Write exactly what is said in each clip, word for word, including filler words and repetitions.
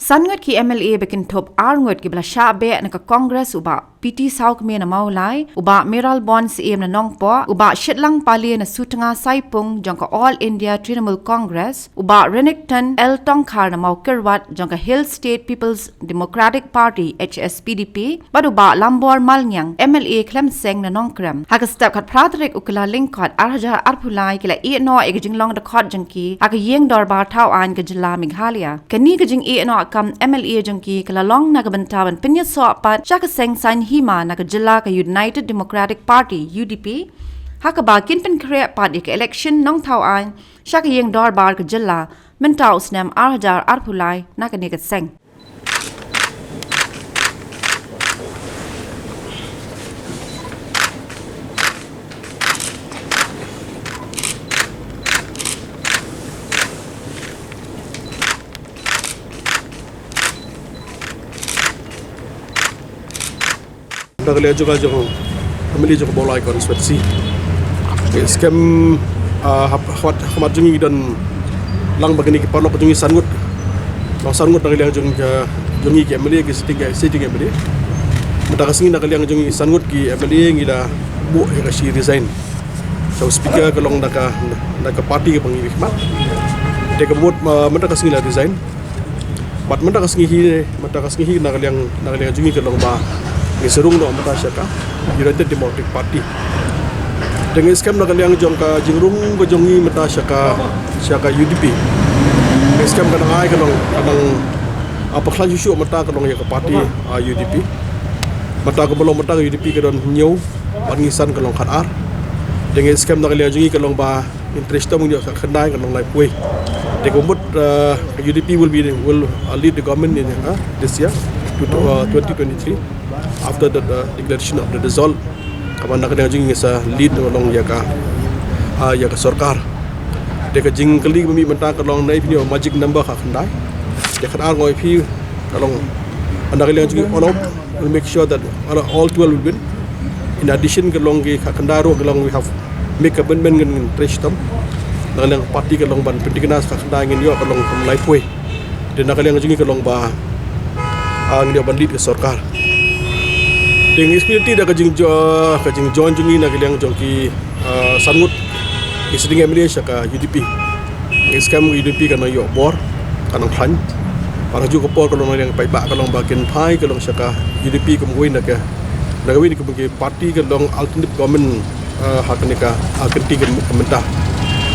San ngut ki M L A ba kynthup ar ngut kiba la shah beh na ka Congress, u Bah P T Sawkmie na Mawlai, u Bah Mayralborn Syiem na Nongpoh, u Bah Shitlang Pale na Sutnga Saipung jong ka All India Trinamool Congress, u Bah Renikton L Tongkhar na Mawkyrwat jong ka Hill State People's Democratic Party, H S P D P, bad u Bah Lambor Malngiang, M L A khlem seng na Nongkrem. Ha ka step khatphra tarik u Kyllalyngkot ar hajar arphew lai ki la ïeh noh ïa ka jinglong dkhot jong ki ha ka Ïing Dorbar Thawaiñ ka jylla Meghalaya. Kane ka jingïeh noh kam M L A jong ki ka la long na ka bynta ban pynïasoh pat sha ka seng saiñ hima na ka jylla ka United Democratic Party, U D P, ha kaba kin pynkhreh pat ïa ka election nongthawaiñ sha ka Ïing Dorbar ka jylla mynta u snem ar hajar arphew lai na kane ka seng. Na ka liang jong ka jong ka M L A jong ka Mawlai constituency. Skhem, ah, hap-, hap-, ha khmat jong ngi don lang ba kine ki paralok jong ngi san ngut. Long san ngut na ka liang jong ka, jong ngi ki M L A, ki sitting, ki sitting M L A. Mynta ka sngi na ka liang jong ngi san ngut ki M L A ngi la buh ïa ka shi resign. Sa u speaker ka long na ka, na ka party kaba ngi ïa ka khmat. Te ka mut, ah, mynta ka sngi la resign. Bad mynta ka sngi hi, mynta ka sngi hi na ka liang, na ka liang jong ngi ka long ba ngi sa rung noh mynta sha ka United Democratic Party. Te ngi skhem na ka liang jong ka jingrung ka jong ngi mynta sha ka, sha ka U D P. Ngi skhem ka nang ai ka long, ka nang, ah, pakhlaiñ shuh shuh mynta ka long ïa ka party, ah, U D P. Mynta ka ba long mynta ka U D P ka don hynñiew, bad ngi san ka long khatar. Te ngi skhem na ka liang jong ngi ka long ba interest tam ngi ïoh ka khyndai ka long laiphew. Te ka mut, uh, U D P will be, will, uh, lead the government in, uh, this year, to, uh, twenty twenty-three, after the, uh, declaration of the result. Ka ban na ka liang jong ngi sa lead ka long ïa ka, uh, ïa ka sorkar. Te ka jingkylli ba mih mynta ka long naei phi ïoh magic number ka khyndai. Te khatar ngoi phi ka long, na ka liang jong ngi all out, we'll make sure that all, all twelve will win. In addition ka long ki ka khyndai ruh ka long we have make commitment ngan, ngan trei shitom. Na ka liang party ka long ban pynthikna ka khyndai ngin ïoh ka long ka laiphew. Te na ka liang jong ngi ka long ba, ah, ngin ïoh ban lead ka sorkar. Te ngi expect da ka jingjo-, ka jingjoin jong ngi na ka liang jong ki, ah, san ngut ki sitting M L A sha ka U D P. Ngi skhem U D P ka nang ïoh bor, ka nang khlaiñ. Bad ha kajuh ka por ka long na ka liang paidbah ka long ba kin phai ka long sha ka U D P kum kawei na ka, na kawei na ka party ka long alternative government, uh, ha kane ka, ha kane ka mynta.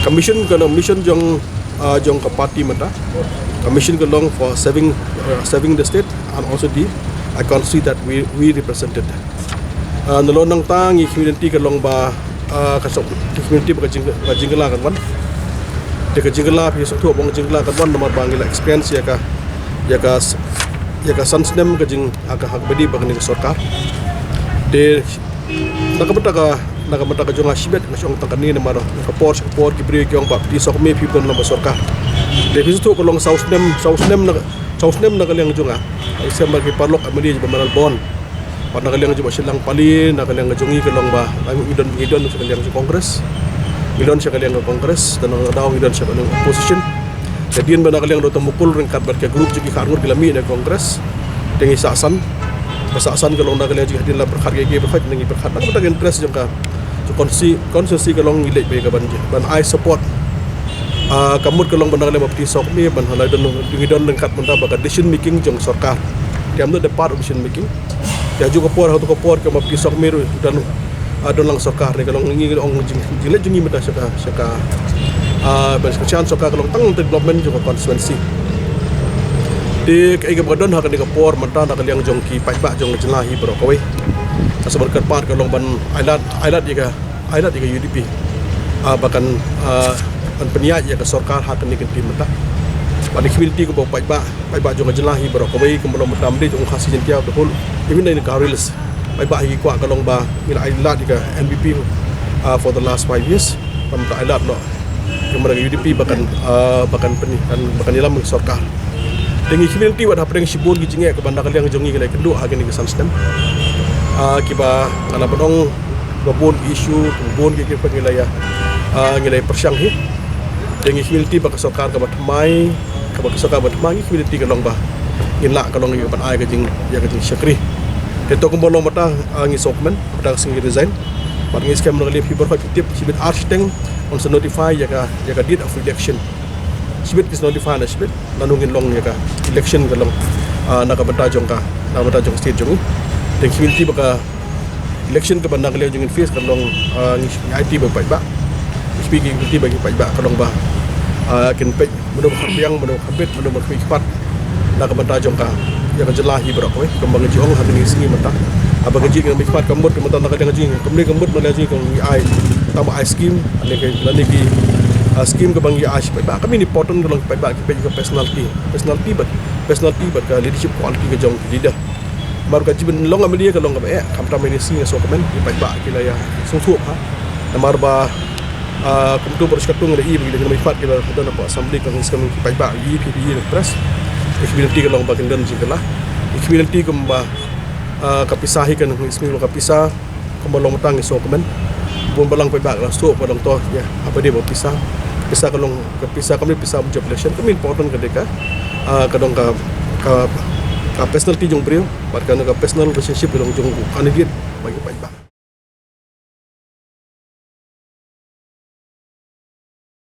Ka mission ka long mission jong, uh, jong ka party mynta. Ka mission ka long for serving, uh, serving the state and also the, I can see that we, we represented. Ah, nalor nangta ngi community ka long ba, ah, ka song, community ba ka jing, ka jingkylla kan wan. Te ka jingkylla phi sngewthuh ba ka jingkylla kan wan namar ba ngi la experience ïa ka, ïa ka s-, ïa ka san snem ka jing, ah, ka hak badi ba kane ka sorkar. Te na ka bynta ka, na ka bynta ka jong nga shibit nga shong tang kane namar ka por sha ka por ki briew ki ong ba phi sok me phi don lang ba sorkar. Te phi sngewthuh ka long saw snem, saw snem na, saw snem na ka liang jong nga. Ai sem ba ki paralok amali ba Mayralborn. Bad na ka liang jong Bah Shitlang Pale, na ka liang jong ngi ka long ba, ngi don, ngi don sha ka liang jong Congress. Ngi don sha ka liang jong Congress, te na ka daw ngi don sha ka liang opposition. Te hadien ba na ka liang Doctor Mukul ryngkat bad ka group jong ki khatar ngut ki la mih na Congress. Te ngi sah san. Ba sah san ka long na ka liang jong ngi hadien la pyrkhat ki, ki pyrkhat, ngi pyrkhat. Na ka bynta ka interest jong ka, jong constituency, constituency ka long ngi leit ba ka ban, ban ai support. Ah, ka mut ka long ba na ka liang ba phi sok me, ban halai don, ngi don ryngkat mynta ba ka decision making jong sorkar. Te I'm not a part of decision making. Te ha kajuh ka por, ha kajuh ka por, ka ma phi sok me ruh don, ah, don lang sorkar ne ka long ngi ong jing, jingleit jong ngi mynta sha ka, sha ka, ah, ban sha ka sorkar ka long tang development jong ka constituency. Te kaei kaba don ha kane ka por mynta na ka liang jong ki paidbah jong ka jylla hi baroh kawei. Ka sngewbha kyrpad ka long ban ailad, ailad ïa ka, ailad ïa ka U D P. Ah, ba kan, ah, ban pynïaid ïa ka sorkar ha kane ka time mynta. Bad ïa ka community kaba paidbah, paidbah jong ka jylla hi baroh kawei, ka mut long mynta Mawlai jong Khasi Jaiñtia, the whole, even in Garo Hills. Paidbah hi kwah ka long ba ngi la ailad ïa ka N P P, ah, for the last five years. Ba mynta ailad noh. Ka mut ka U D P ba kan, ah, ba kan pyn, kan, ba kan ïalam ïa ka sorkar. Te ngi community wat hapdeng shibun ki jingeh kaba na ka liang jong ngi ki la ïakynduh ha kine ki san snem. Ah, kiba nga la ban ong ba bun ki issue, bun ki, ki, ki ngi la ïa, ah, ngi la ïa pyrshang hi. Te ngi community ba ka sorkar kaba thymmai, kaba ka sorkar ba thymmai ngi community ka long ba ngin lah ka long ïa ka ban ai ka jing, ïa ka jingshakri. Te to kumba long mynta, ah, ngi sngewkmen mynta ka sngi resign. Bad ngi skhem na ka liang phi baroh phi tip shibit ar shiteng yn sa notify ïa ka, ïa ka date of election. Shibit ki sa notify na shibit lano ngin long ïa ka election ka long, ah, na ka bynta jong ka, na ka bynta jong ka state jong ngi. Te ngi khmih lynti ba ka election kaba na ka liang jong ngi face ka long, ah, ngi, ngi aiti ba paidbah. Ngi khmih lynti ba ki paidbah ka long ba, ah, kin peit mano ba kham biang, mano ba kham bit, mano ba khmih khmat na ka bynta jong ka, ïa ka jylla hi baroh kawei. Kumba ngi ju ong ha kine ki sngi mynta, haba ka jingkhmih khmat ka mut ka mynta na ka liang jong ngi, kumne ka mut na ka liang jong ngi, ka ngi ai, tang ba ai scheme lane ki, lane ki, ah, scheme kaba ngi ai sha paidbah. Ka main important ka long paidbah ki peit ka personality, personality bad, personality bad ka leadership quality ka jong ki leader. Namar ka jingpynlong ka media ka long kaba eh, khamtam ïa kine ki sngi nga sngewkmen ki paidbah ki la ïa sngewthuh ha. Namar ba, ah, kumto baroh shi katta nga la ïohi ba ki nongmihkhmat ki la don hapoh assembly, ka ngi skhem ki paidbah ïohi phi, ïohi na press. Ngi khmih lynti ka long ba kin don jingkylla. Ngi khmih lynti kumba, ah, ka pisa hi, ka ngi sngewthuh ka pisa kumba long mynta ngi sngewkmen. Bun balang paidbah la sngewthuh ba long to ïa, haba dei ba pisa, pisa ka long ka pisa, kam dei pisa ban jop election. Ka main important ka dei ka, ah, ka dei ka, ka, ka personality jong u briew bad ka, ka personal relationship ka long jong u candidate bad ki paidbah.